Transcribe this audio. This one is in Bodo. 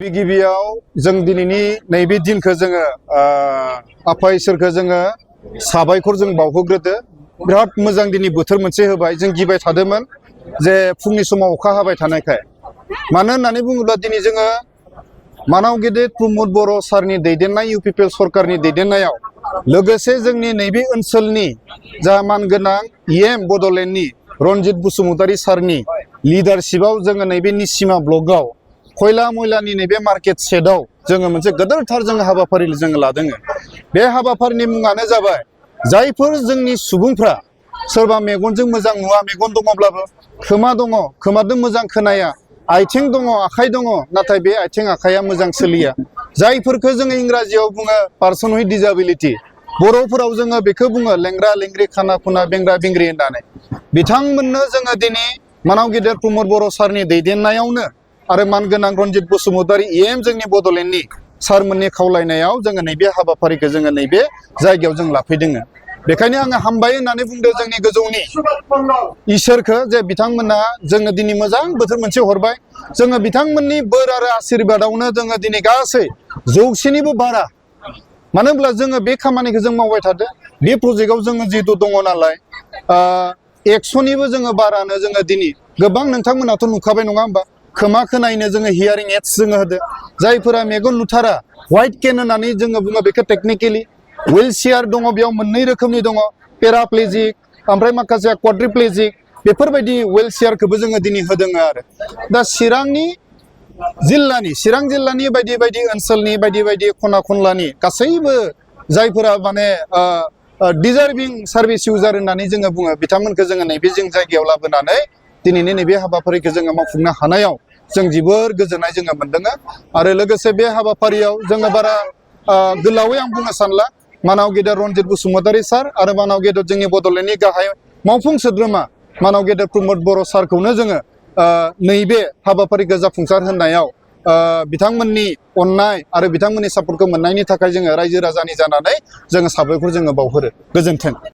गिबियाव जों दिनैनि नैबे दिनखौ जोङो आफा इसोरखौ जोङो साबायखर जों बावहोग्रोदो। बिराद मोजां दिनै बोथोर मोनसे होबाय। जों गिबाय थादोंमोन जे फुंनि समाव अखा हाबाय थानायखाय। मानो होननानै बुङोब्ला दिनै जोङो मानाव गेदेर प्रमद बर' सारनि दैदेननाय इउपिपिएल सरकारनि दैदेननायाव लोगोसे जोंनि नैबे ओनसोलनि जा मानगोनां इएम बड'लेण्डनि रनजित बसुमतारी सारनि लिडारशिपआव जोङो नैबे निसिमा ब्लकआव खयला मयलानि नैबे मार्केट सेटआव जोङो मोनसे गोदोरथार जोङो हाबाफारि जोङो लादों। बे हाबाफारिनि मुङानो जाबाय जायफोर जोंनि सुबुंफ्रा सोरबा मेगनजों मोजां नुवा, मेगन दङब्लाबो खोमा दङ, खोमादों मोजां खोनाया, आथिं दङ, आखाइ दङ, नाथाय बे आथिं आखाइया मोजां सोलिया, जायफोरखौ जोङो इंराजियाव बुङो पार्सन उइथ डिसेबिलिटी, बर'फोराव जोङो बेखौ बुङो लेंग्रा लेंग्रि खाना खुना बेंग्रा बेंग्रि होननानै बिथांमोननो जोङो दिनै मानाव गेदेर प्रमद बर' सारनि दैदेननायावनो आरो मानगोनां रनजित बसुमतारी इएम जोंनि बड'लेण्डनि सारमोननि खावलायनायाव जोङो नैबे हाबाफारिखौ जोङो नैबे जायगायाव जों लाफैदों। बेखायनो आङो हामबाय होननानै बुंदों जोंनि गोजौनि इसोरखौ जे बिथांमोना जोङो दिनै मोजां बोथोर मोनसे हरबाय। जोङो बिथांमोननि बोर आरो आशीर्बादावनो जोङो दिनै गासै जौसेनिबो बारा, मानो होनब्ला जोङो बे खामानिखौ जों मावबाय थादों। बे प्रजेक्टआव जोङो जिहेतु दङ नालाय 100निबो जोङो बारानो जोङो दिनै गोबां नोंथांमोनाथ' नुखाबाय नङा होमबा, खोमा खोनायनो जोङो हियारिं एड्स जोङो होदो। जायफोरा मेगन नुथारा व्हाइट केन होननानै जोङो बुङो बेखौ टेकनिकेलि व्हील चेयार दङ, बेयाव मोननै रोखोमनि दङ, पेराप्लेजिक ओमफ्राय माखासे क्वाड्रिप्लेजिक, बेफोरबायदि व्हील चेयारखौबो जोङो दिनै होदों। आरो दा चिरां जिल्लानि बायदि बायदि ओनसोलनि बायदि बायदि खना खनलानि गासैबो जायफोरा माने डिजार्भिं सार्भिस इउजार होननानै जोङो बुङो बिथांमोनखौ जोङो नैबे जों जायगायाव लाबोनानै दिनैनि नैबे हाबाफारिखौ जोङो मावफुंनो हानायाव जों जोबोर गोजोननाय जोङो मोनदों। आरो लोगोसे बे हाबाफारियाव जोङो बारा गोलावै आं बुंनो सानला, मानाव गेदेर रनजित बसुमतारी सार आरो मानाव गेदेर जोंनि बड'लेण्डनि गाहाय मावफुं सोद्रोमा मानाव गेदेर प्रमद बर' सारखौनो जोङो नैबे हाबाफारिखौ जाफुंसार होनायाव बिथांमोननि अननाय आरो बिथांमोननि सापर्टखौ मोननायनि थाखाय जोङो रायजो राजानि जानानै जोङो साबायखर जोङो बावहरो। गोजोन्थों।